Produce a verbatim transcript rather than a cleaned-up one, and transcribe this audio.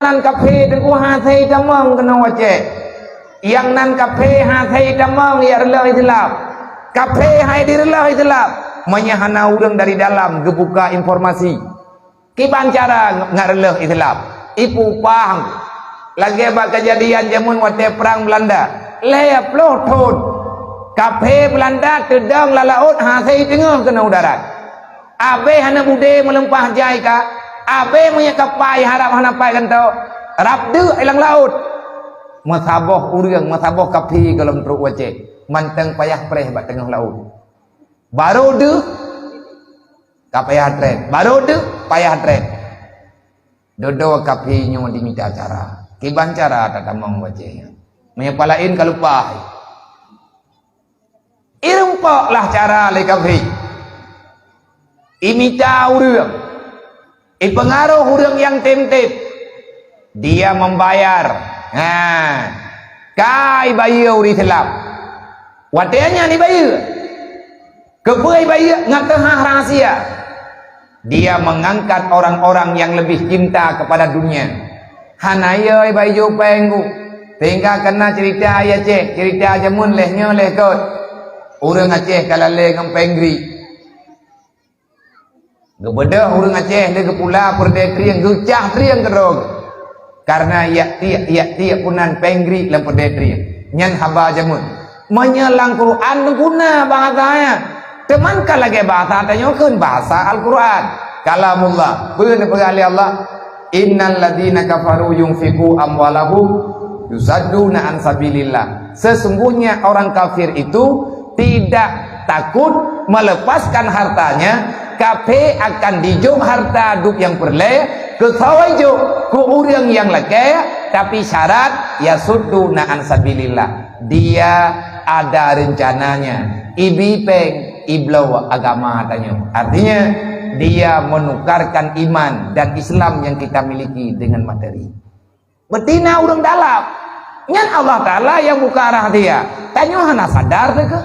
nan kafé teungku hase tamong keunoe u Aceh. Nyang nan kafé hase tamong jak reuloh Islam. Kafé hai direuloh Islam. Meunyoe hana ureuëng dari dalam geubuka informasi, kiban cara ngat reuloh Islam. Ipeupah lagée bak keujadian jameun watée prang Beulanda. Lhée ploh thon kafé Beulanda teudong lam laôt hase teungoh keunoe u darat. Abée hana budé meuleumpah jai ka, abée meunyoe kapai harab hana pai gantoe, rab deuk lam laôt. Meusaboh ureuëng, meusaboh kafé gohlom trok u Aceh, mantong payah preh bak teungoh laôt. Barô deuh, ka payah treb. Barô deuh, payah treb. Dudoe kafé nyoe jimita cara. Kiban cara tatamong u Aceh nyan. Meunyoe palaén ka lupa. Irumpok lah cara lé kafé. Imita ureuëng. Ipeungaroh ureuëng nyang tem-tem. Dia membayar. Ha. Ka ibayeue ureuëng Islam. Watée nyan ibayeue. Keupeue ibayeue? Ngat teuhah rahasia. Dia mengangkat orang-orang yang lebih cinta kepada dunia. Hana yo ibayeue péng ku. Sehingga kana cerita ayah ceh, cerita jameun leh nyoe leh kot. Ureuëng Aceh ka lalé ngon péng grik. Geubeudôh ureuëng Aceh lé geupula peureudée trieng, geucah trieng keudroe. Karena yak tiek, yak tiek peunan péng grik lam peureudée trieng. Nyan haba jameun. Meunyoe lam Quran guna bahasa nyan, teuma ka lagée bahasa tanyoe kheun bahasa Al-Quran. Kalamullah. Peue neupeugah lé Allah? Innal ladzina kafaru yunfiqu amwalahum yusadduna an sabilillah. Sesungguhnya orang kafir itu tidak takut melepaskan hartanya, kafé akan dijok harta dup nyang peureulée, keu saboh jok, keu ureuëng nyang lakée, tapi syarat, yasudduna an sabilillah. Dia ada rencananya, ibi péng, ibloe agama tanyoe. Artinya, dia menukarkan iman dan Islam yang kita miliki dengan materi. Beutina ureuëng dalam. Nyan Allah Taala nyang buka rahasia. Tanyoe hana sadar teuh keuh.